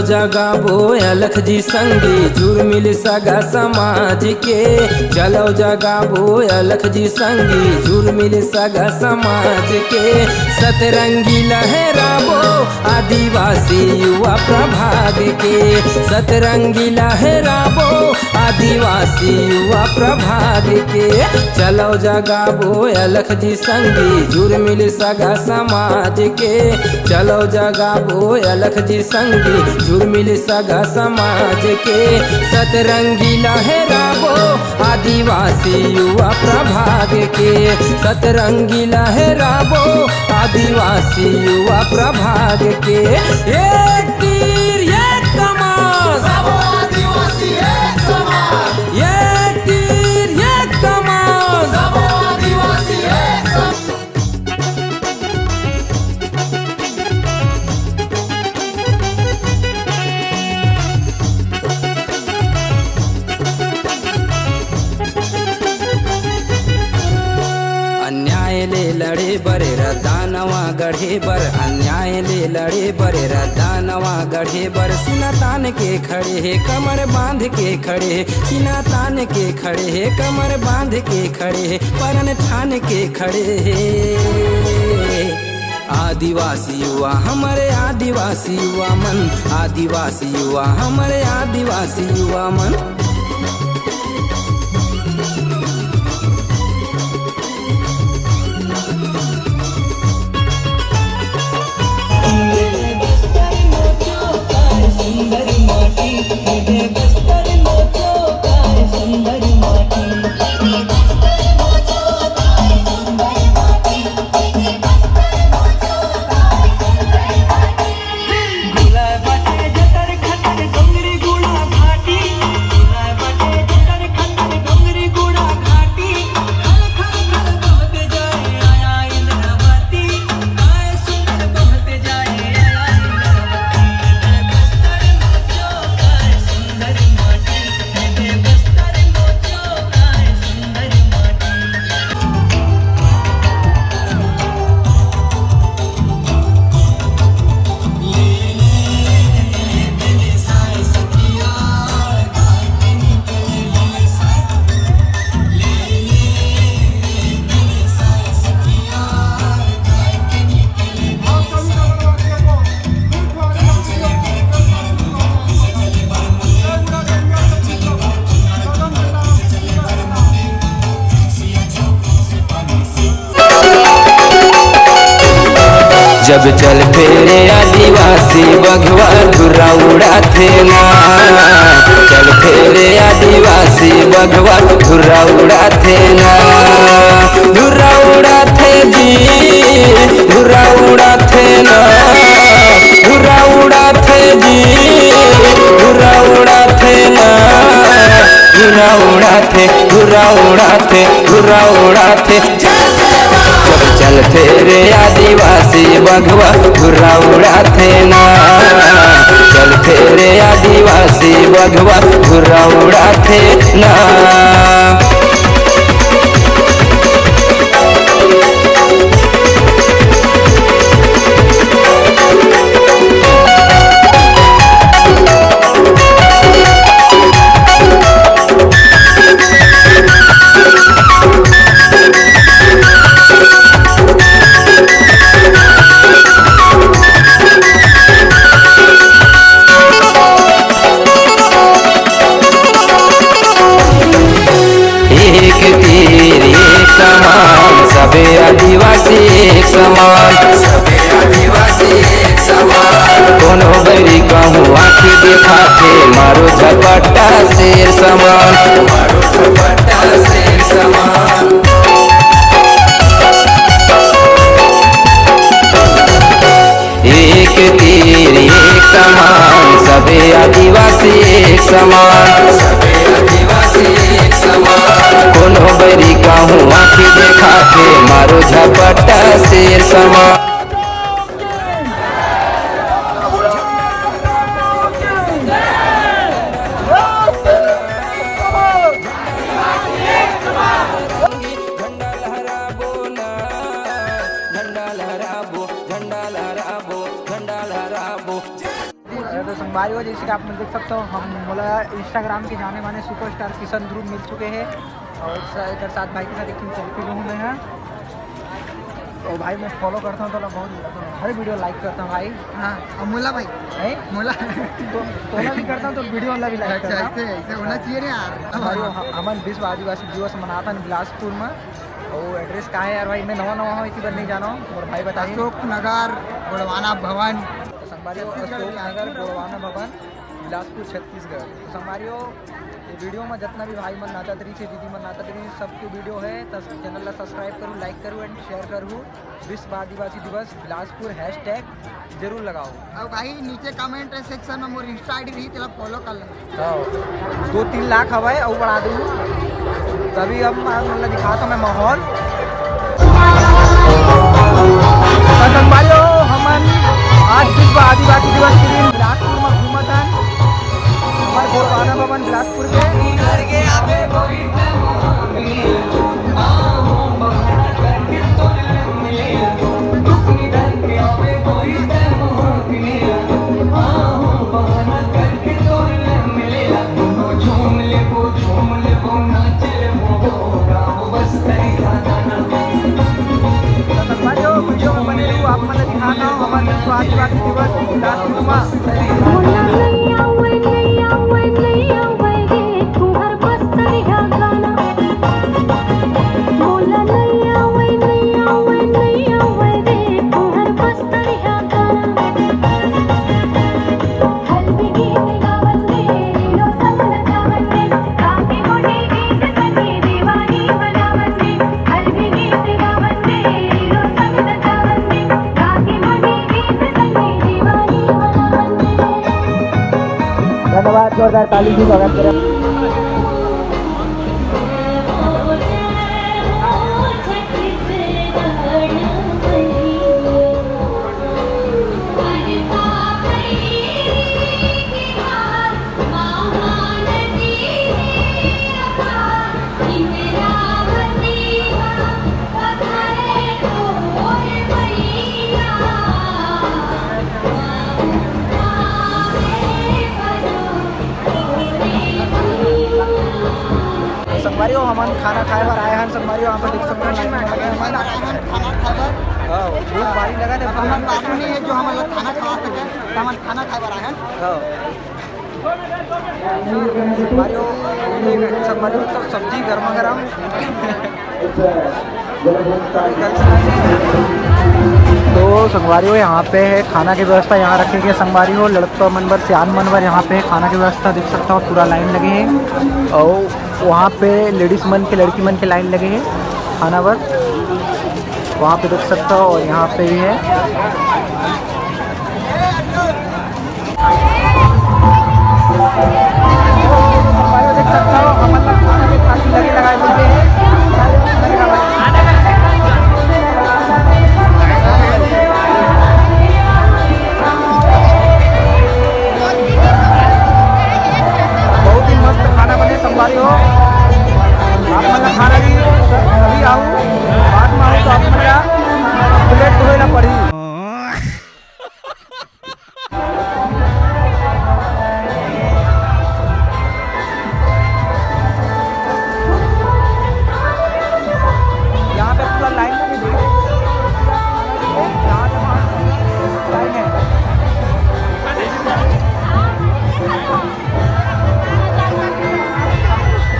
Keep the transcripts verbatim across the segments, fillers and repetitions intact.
जगाबो अलख जी संगी, जुर्मिल सगा समाज के। चलो जगाबो अलख जी संगी, जुर्मिल सगा समाज के। सतरंगी लहराबो आदिवासी युवा प्रभाग के। सतरंगी लहराबो आदिवासी युवा प्रभाग के। चलो जगाबो अलख जी संगी, जुर्मिल सगा समाज के। चलो जगाबो अलख जी संगी, जुर्मिल सगा समाज के। सतरंगी लहराबो आदिवासी युवा प्रभाग के। सतरंगी लहराबो आदिवासी युवा प्रभाग के। एक तीर एक कमान, सब आदिवासी एक समान। एक तीर एक कमान, सब आदिवासी एक समान। अन्याय ले लड़े बर, रद्दा नवा गढ़े बर, अन्याय ले लड़े बर, रद्दा नवा गढ़े बर। सीना तान के खड़े हे, कमर बांध के खड़े हे, सीना तान के खड़े हे, कमर बांध के खड़े हे, परन ठान के खड़े हे। आदिवासी युवा, हमरे आदिवासी युवा मन, आदिवासी युवा, हमरे आदिवासी युवा मन। जब चलथे रे आदिवासी बघवा, धुर्रा उड़ाथे ना। चलथे रे आदिवासी बघवा, धुर्रा उड़ाथे ना। धुर्रा उड़ाथे जी, धुर्रा उड़ाथे ना। धुर्रा उड़ाथे जी, धुर्रा उड़ाथे ना। धुर्रा उड़ाथे, धुर्रा उड़ाथे, धुर्रा उड़ाथे। जब चलथे रे आदिवासी बघवा, धुर्रा उड़ाथे ना। चलथे रे आदिवासी बघवा, धुर्रा उड़ाथे ना। एक तीर एक कमान, सबे आदिवासी एक समान। सबे आदिवासी एक समान। कोनो बैरी कहूँ आँखी दिखाथे, मारो झपट्टा शेर समान। मारो झपट्टा शेर समान। एक तीर एक कमान, सबे आदिवासी एक समान। सबे आदिवासी एक समान। कोनो बैरी कहूँ आँखी देखाथे, मारो झपट्टा शेर समान। तो जैसे कि आप मन देख सकते हो, हम मोला Instagram के जाने माने सुपरस्टार किशन ध्रुव मिल चुके हैं और स-, एकर साथ भाई के साथ एक ठन सेल्फी लूँ मैं यहाँ। तो भाई मैं फॉलो करता हूँ, तो बहुत हर वीडियो लाइक करता हूँ भाई। हाँ, और मोला भाई। है? मोला। तो तोला भी करता हूँ, तो वीडियो वाला भी लाइक अच्छा, करता हूँ। ऐसे, ऐसे होना चाहिए ना यार। भाई, हम, हमन विश्व आदिवासी दिवस मनाथन बिलासपुर में। और एड्रेस का है यार भाई, मैं नवा नवा हूँ, इसी बार नहीं जाना हूँ, और भाई बताइए। अशोक नगर गोड़वाना भवन। तो संगवारी हो, अशोक नगर गोड़वाना भवन, बिलासपुर, छत्तीसगढ़। तो संगवारी हो, ये वीडियो में जितना भी भाई मन नाचत रही थे, दीदी मन नाचत रही, सबके वीडियो है, तो चैनल ला सब्सक्राइब करूँ, लाइक करूँ and शेयर करूँ। विश्व आदिवासी दिवस बिलासपुर हैशटैग जरूर लगाओ। और भाई नीचे कमेंट सेक्शन में मोर Insta ID रही, तेला फॉलो कर लेना। हाँ, दो तीन लाख हवाए और बढ़ा दूँ। तभी हम मतलब दिखाता हूँ मैं माहौल। तो संगवारी हो, हमन आज विश्व आदिवासी दिवस के दिन बिलासपुर में घूमत हन। हमारे गोड़वाना भवन बिलासपुर के। संगवारी हो, वीडियो में बने रहू, आप मन ल दिखात हंव हमर विश्व आदिवासी दिवस बिलासपुर म। धन्यवाद, जोरदार ताली से स्वागत करें। संगवारी हो, हमन खाना खाए बर आए हन। संगवारी हो, यहाँ पे देख सकते हो, line में लगे हन। खाना खाए बर। हाँ, भूख भारी लगा थे। अब हमन बाबू नहीं है जो हमन लोग खाना खवा सके, तो हमन खाना खाए बर आए हन। हाँ। संगवारी हो, संगवारी हो, सब सब्जी गर्मा गर्म। तो संगवारी हो, यहाँ पे है खाना की व्यवस्था, यहाँ रखे गए संगवारी हो, लड़का मन बर, सियान मन बर, यहाँ पे खाना की व्यवस्था देख सकता हो, पूरा line लगे है। और वहाँ पे लेडीज मन के, लड़की मन के line लगे है खाना बर, वहाँ पे देख सकता हो, और यहाँ पे भी है। भाइयों, देख सकता हो, हमन ला खाना के थाली लगे लगाए मिलते हैं। बहुत ही मस्त खाना बने संगवारी हो। आप मन ला खाना भी अभी आऊ, बाद में आऊ तो आप मन ला plate धोए ला पड़ी। यहाँ पे पूरा line लगी हुई है। यहाँ पे line है।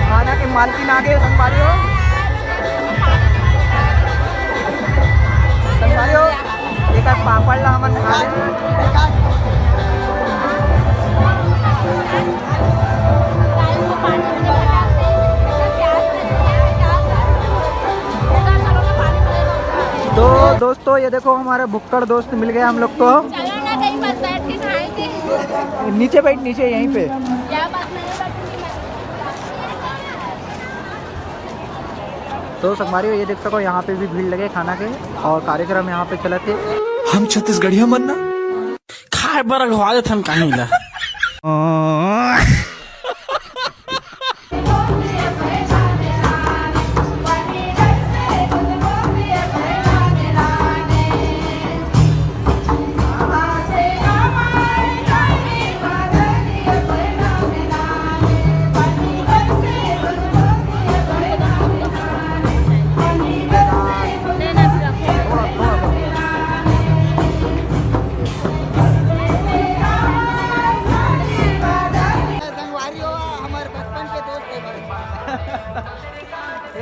खाना के मालकिन आ गए संगवारी हो। संगवारी हो, एक आध पापड़ ला हमन खा ले। तो दोस्तों, ये देखो, हमारा भुक्कड़ दोस्त मिल गया हम लोग को। चलो ना, कहीं बस बैठ के खाएंगे। नीचे बैठ, नीचे, यहीं पे। या बस नहीं बैठूंगी मैं। तो संगवारी हो, ये देख सको, यहाँ पे भी भीड़ लगे खाना के और कार्यक्रम यहाँ पे चलत हे। हम छत्तीसगढ़िया मन ना खाए बर अघवा देथन कहीं ला।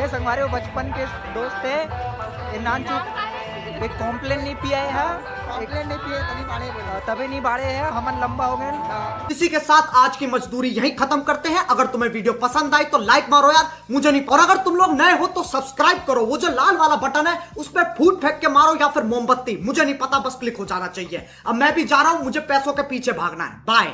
ये संगवारी, वो बचपन के दोस्त हे, ये नानचुक, ये कॉम्प्लेन नहीं पिया है, कॉम्प्लेन नहीं पिए तभी बाढ़े बोला। तभी नहीं बाढ़े है, हमन लंबा हो गए। इसी के साथ आज की मजदूरी यहीं खत्म करते हैं। अगर तुम्हें वीडियो पसंद आई तो लाइक मारो यार, मुझे नहीं, और अगर तुम लोग नए हो तो सब्सक्राइब करो। वो जो लाल वाला बटन है उस पर फूट फेंक के मारो या फिर मोमबत्ती, मुझे नहीं पता, बस क्लिक हो जाना चाहिए। अब मैं भी जा रहा हूँ, मुझे पैसों के पीछे भागना है। बाय।